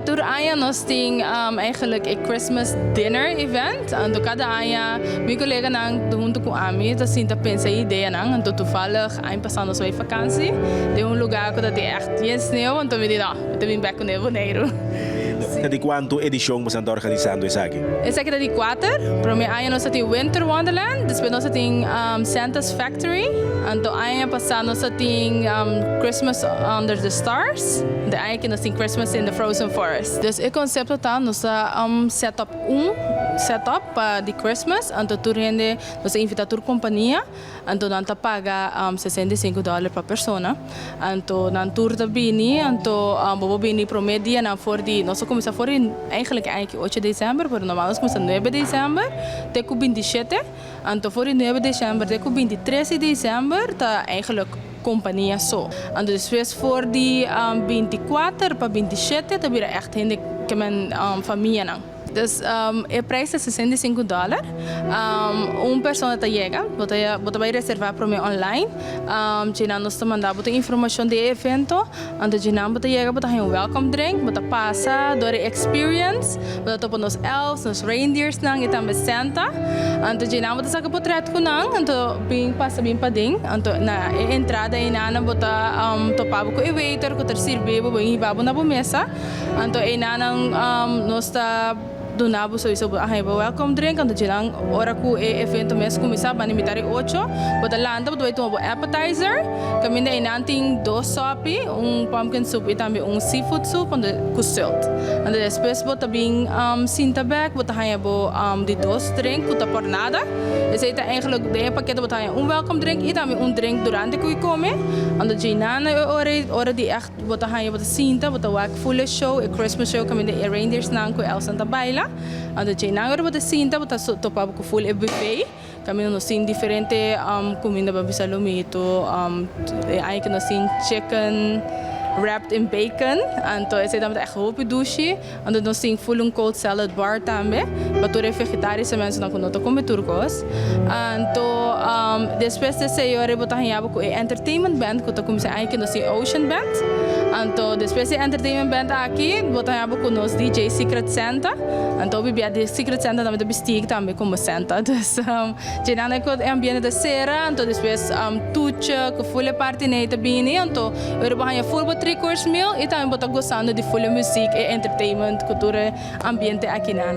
Tur aña nos tin eigenlijk e Christmas dinner event. Anto cada aña mi coleganan hunto cu ami ta sinta pensa ideanan. Anto toevallig aña pasa nos bay vakantie den un lugar cu ta tin echt bien sneeuw. Anto mi di, "No, mi ta bin back cu Boneiru." Di cuanto edicion bo ta organisando esaki? Esaki ta di cuater. Prome aña nos tin Winter Wonderland, despues nos tin Santa's Factory. Anto aña pasa nos tin Christmas Under the Stars. E aña aki nos tin Christmas in the Frozen Forest. Dus e concepto ta nos set up un setup pa di Christmas, anto tur hende, nos invita tur compania, anto nan ta paga $65 pa persona. Anto nan tur ta bini, anto bo bini prome dia nan for di, nos cuminsa for di eigenlijk 8 december, pero normal nos cuminsa 9 december, te cu 27. Anto for di 9 december te cu 23 december ta eigenlijk compania so. Anto despues for di 24 pa 27 ta bira echt hende cu men famia nan. Dus e prijs ta $65. Un persona ta yega, bo ta bay reserva pa mi online. Djeinan nos ta manda bo informacion di evento. Anto djeinan bo ta yega, bo ta un welcome drink, bo ta pasa door e experience, bo ta topa nos elves, nos reindeers nan y tambe Santa. Anto djeinan bo ta saca portret cu nan, anto bin pasa bin paden. Anto na e entrada einan bo ta topa cu e waiter cu ta sirbi bo, bin hiba bo na bo mesa. Anto einan nos ta duna bo sowieso bo welcome drink, anto djeinan ora cu e evento mes cuminsa banda mitar di 8, bo ta lanta, bo ta tuma bo appetizer, caminda einan tin dos sopi, un pumpkin soup y tambe un seafood soup anto cu zult. Anto despues bo ta bin sinta back, bo ta haya bo di dos drink cu ta por nada. Esey ta eigenlijk den pakete bo ta haya un welcome drink y tambe un drink durante cu come. Anto djeinan ora ora di echt bo ta haya bo ta sinta, bo ta wak full show, e Christmas show caminda e reindeers nan cu elves nan ta baila. Anto djeinan ora bo ta sinta, bo ta topa cu full e buffet. Caminda nos tin diferente cuminda, pa bisa lomito, eigenlijk nos tin chicken wrapped in bacon. Anto esey tambe echt hopi dushi. Anto nos tin full un cold salad bar tambe. Pa tur e vegetarische mensen nan cu no ta come tur cos. Anto despues di esey ora bo ta haya cu e entertainment band cu ta cuminsa, eigenlijk nos tin Ocean Band. Anto despues di entertainment band aki, bo ta haya cu nos DJ Secret Santa. Anto bibia di Secret Santa tambe ta bisti tambe como Santa. Dus djeinan e ambiente ta cera, anto despues toetje cu full e party nei ta bini, anto ora bo haya full bo three course meal y tambe bo ta gozando di full muziek y entertainment, cultura ambiente aki nan.